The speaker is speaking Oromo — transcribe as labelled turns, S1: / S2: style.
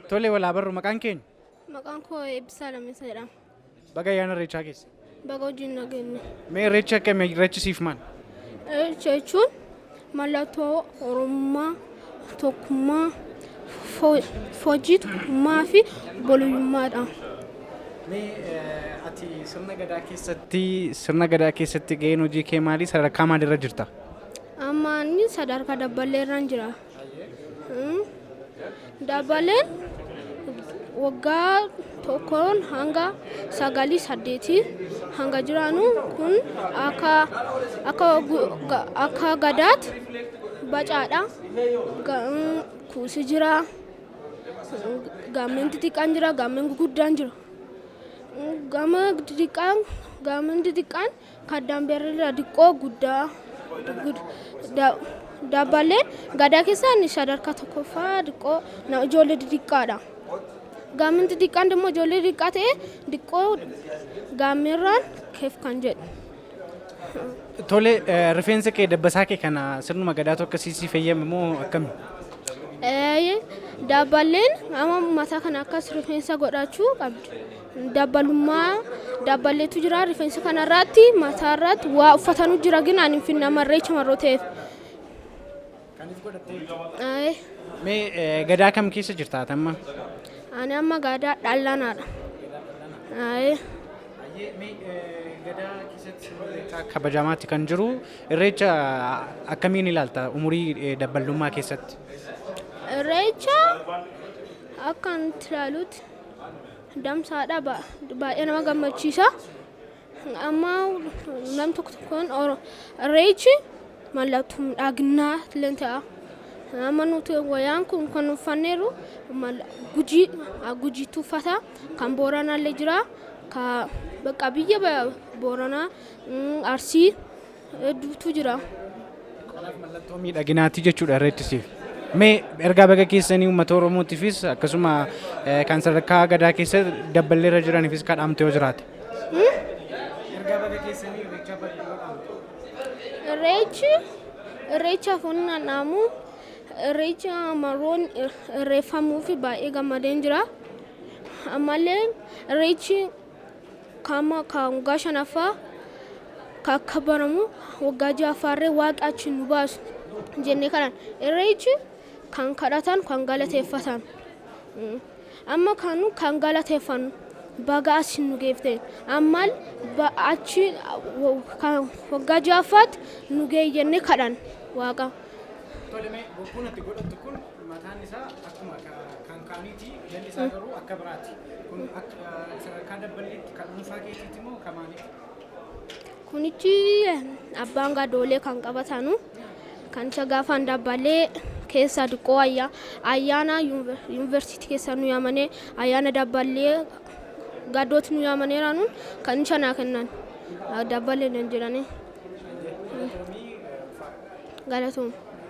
S1: Tole walaa barru maqaan keenya?
S2: Maqaan koo Eebbisaa Lammeessaa jedhama.
S1: Baga ayyaana Irreechaa keessa.
S2: Baga wajjin nageenye.
S1: Mee Irreechi akkami? Irreechi siif maal?
S2: Irreecha jechuun mallattoo Oromummaa, tokkummaa, hojii tokkummaa fi obboleeyyummaadha.
S1: Mee ati sirna gadaa keessatti sirna gadaa keessatti gaheen hojii kee maali? Sadarkaa maalirra jirta?
S2: Amma inni sadarkaa dabballee irraan jira. Dabballeen waggaa tokkoon hanga sagalii saddeetii hanga jiraanu kun akka akka akka gadaatti bacaadha. Kuusi jira. Gaammeen xixiqqaan jira. Gaammeen guguddaan jira. Gama xixiqqaan gaammeen xixiqqaan kan daanbeerra diqqoo guddaa dabballeen gadaa keessaa inni sadarkaa tokkoffaa diqqoo ijoollee xixiqqaadha. Gaammeen xixiqqaan immoo ijoollee xixiqqaa ta'ee diqqoo gaammeerraan keef kan jedhu.
S1: Tole rifeensa kee dabbasaa kee kana sirnuma gadaatu akkasii si fayyame moo akkami?
S2: Dabballeen amma mataa kana akkas rifeensa godhachuu qabdi. Dabbalummaa dabballeetu jira rifeensa kanarratti mataarratti waa uffatanu jira gin ani hin finna marreecha marroo ta'eef.
S1: Mee gadaa kam keessa jirta ati amma?
S2: Ani amma gadaa dhallaanaadha.
S1: Gadaa keessatti sirna irreechaa kabajamaatti kan jiru irreecha akkamiin ilaalta umurii dabballummaa keessatti?
S2: Irreecha akka nuti ilaalutti damsaadha baay'ee nama gammachiisa. Amma nam tokko tokkoon irreechi mallattoo miidhaginaa illee ta'a. Amma nuti wayaan kun kan uffanneeru gujii gujiitu uffata kan Booranaa illee jira. Ka bakka biyya Booranaa Arsii hedduutu jira.
S1: Kanaaf mallattoo miidhaginaati jechuudha irreechi siif. Mee ergaa baga keessanii uummata Oromootiifis akkasuma kan sadarkaa gadaa keessa dabballeerra jiraniifis kadhaamte yoo jiraate. Ergaa baga keessanii irreechaa baga yoo dhaamte.
S2: Irreechi irreechaaf wanni dhaamu irreecha marroon irreeffamuu fi baay'ee gammadeen jira. Ammallee irreechi kama kan waggaa shanaffaa kan kabaramu waggaa ja'affaarree waaqa achi nu baasu jennee kanan irreechi kan kadhatan kan galateeffatan amma kan kan galateeffannu baga asin nu geefte ammal achi kan waggaa ja'affaatti nu ga'e jennee kadhan waaqa.
S1: Tole mee bokkuun ati godhattu kun mataan isaa akkuma kan kaaniiti jalli isaa garuu akka biraati. Kun akka sadarkaa dabballeetti kan dhuunfaa keetiiti moo kan maaliiti?
S2: Kunichi abbaan gadoolee kan qabatanu kan isa gaafaan dabballee keessa diqqoo ayyaana yuunivarsiitii keessa nu yaamanii ayyaana dabballee gaddooti nu yaamaneeranuun kan isa naa kennan dabballee nan jedhanii. Galatooma.